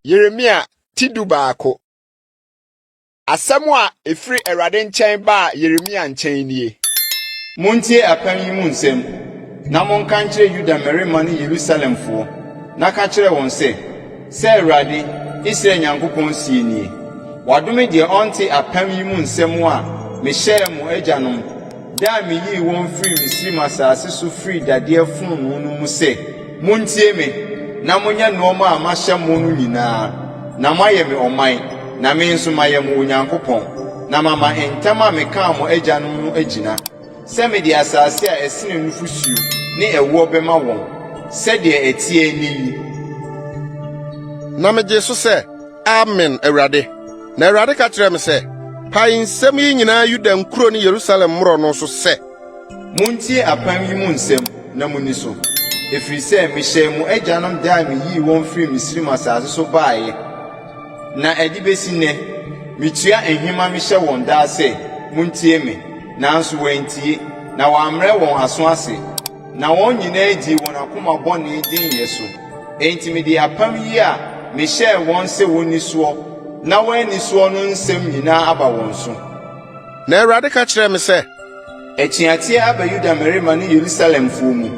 Yeremia ti 11. Asɛm a ɛfiri Awurade nkyɛn baa Yeremia nkyɛn nie. Montie apam yi mu nsɛm, na monka nkyerɛ Yuda mmarima ne Yerusalemfoɔ, na ka kyerɛ wɔn sɛ, 'Sɛ Awurade, Israel Nyankopɔn seɛ nie, Wɔadome deɛ ɔnte apam yi mu nsɛm a mehyɛɛ mo agyanom, da a meyii wɔn firii Misraim asase so firii dadeɛ fononoo no mu sɛ, Montie me, na monyɛ nnoɔma a mahyɛ mo no nyinaa, na moayɛ me ɔman, na me nso mayɛ mo Onyankopɔn, na mama ntam a mekaa mo agyanom no agyina, sɛ mede asase a ɛsene nufosuo ne ɛwoɔ bɛma wɔn, sɛdeɛ ɛteɛ nnɛ yi. Na megyee so sɛ, Amen, Awurade. Na Awurade ka kyerɛɛ me sɛ, Pae nsɛm yi nyinaa Yuda nkuro ne Yerusalem mmorɔno so sɛ. Montie apam yi mu nsɛm na munni so, ɛfiri sɛ mehyɛɛ mo agyanom da a meyii wɔn firii Misraim asase so baeɛ, na ɛde bɛsi nnɛ, metua nhema mehyɛ wɔn daa sɛ, 'Montie me! Nanso wɔantie, na wɔammrɛ wɔn aso ase, na wɔn nyinaa dii wɔn akoma bɔne denyɛ so. Enti mede apam yi a mehyɛɛ wɔn sɛ wɔnni soɔ na wɔanni soɔ no nsɛm nyinaa aba wɔn so. Na Awurade ka kyerɛɛ me sɛ. Atuateɛ aba Yuda mmarima ne Yerusalemfoɔ mu.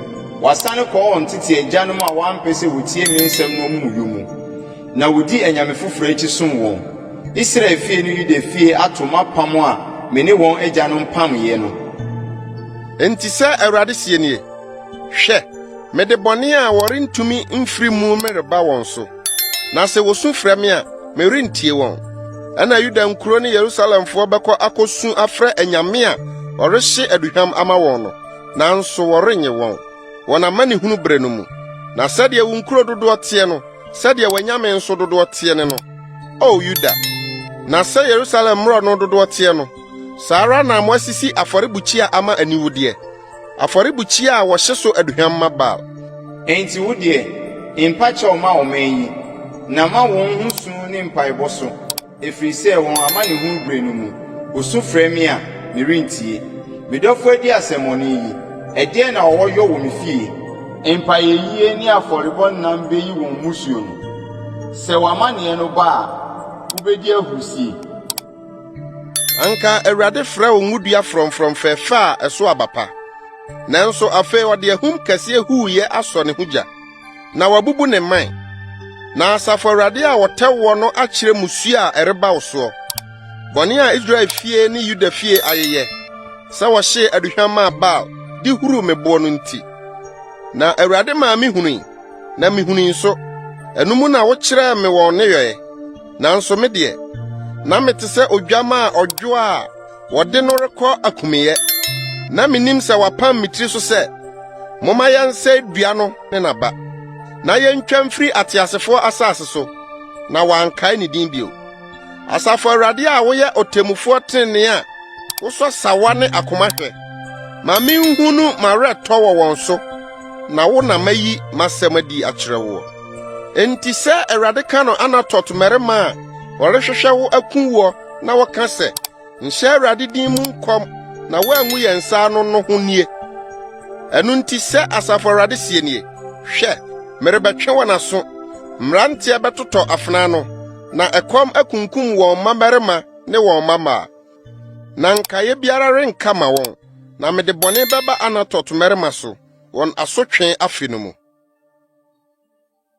Wɔasane kɔ wɔn tete agyanom a wɔampɛ sɛ wɔtie me nsɛm no amumuyɔ mu, na wɔdi anyame foforɔ akyi som wɔn. Israel fie ne Yuda fie ato m'apam a me ne wɔn agyanom pameeɛ no. Enti sɛ Awurade seɛ nie, Hwɛ, mede bɔne a wɔrentumi mfiri mu mereba wɔn so, na sɛ wosu frɛ me a, merentie wɔn. Ɛnna Yuda nkuro ne Yerusalemfoɔ bɛkɔ akɔsu afrɛ anyame a wɔrehye aduhwam ama wɔn no, nanso wɔrennye wɔn, wɔn amanehunu bere no mu. Na sɛdeɛ wo nkuro dodoɔ teɛ no, sɛdeɛ w'anyame nso dodoɔ teɛ ne no, O Yuda. Na sɛ Yerusalem mmorɔno dodoɔ teɛ no, saa ara na moasisi afɔrebukyia ama aniwudeɛ. Afɔrebukyia a wɔhye so aduhwam ma Baal. Enti wo deɛ, mpa kyɛw mma ɔman yi, na ma wɔn ho su ne mpaebɔ so, ɛfiri sɛ wɔn amanehunu berɛ no mu, wɔsu frɛ me a, merentie. Me dɔfo adi asɛmmɔne yi, ɛdeɛn na ɔwɔ yɔ wɔ me fie? Mpaeɛyie ne afɔrebɔ nnam bɛyi wɔn mmusuo no. Sɛ w'amaneɛ no ba a, wobɛdi ahurisie. Anka Awurade frɛ wo ngodua frɔmfrɔm fɛfɛ a ɛso aba pa. Nanso afei ɔde ahum kɛse huuyɛ asɔ ne ho gya, na wabubu ne mman. Na Asafo Awurade a ɔtɛw woɔ no akyerɛ mmusu a ɛreba wo soɔ. Bɔne a Israel fie ne Yuda fie ayeyɛ, sɛ wɔhyee aduhwam maa Baal de huruu me boɔ no nti. Na Awurade maa mihunui, na mihunui nso. Ɛno mu na wokyerɛɛ me wɔn nneyɔe. Nanso me deɛ, na mete sɛ odwamma a ɔdwo a wɔde no rekɔ akumyɛ. Na minnim sɛ wɔapam me tiri so sɛ, Momma yɛnsɛe dua no ne n'aba, na yentwa mfiri ateasefoɔ asase so, na wɔankae ne din bio. Asafo Awurade a woyɛ ɔtemmufoɔ trenee a wosɔ sawa ne akoma hwɛ, ma minhunu m'awerɛtɔ wɔ wɔn so, na wo na mayi m'asɛm adi akyerɛ woɔ. Enti sɛ Awurade ka no Anatot mmarima a wɔrehwehwɛ wo aku woɔ na wɔka sɛ, 'Nhyɛ Awurade din mu nkɔm na woangu yɛn nsa ano' no ho nie. Ɛno nti sɛ Asafo Awurade seɛ nie, Hwɛ, merebɛtwe wɔn aso. Mmeranteɛ bɛtotɔ afena ano, na ɛkɔm akunkum wɔn mmabarima ne wɔn mmammaa. Na nkaeɛ biara renka ma wɔn, na mede bɔne bɛba Anatot mmarima so, wɔn asotwe afe no mu.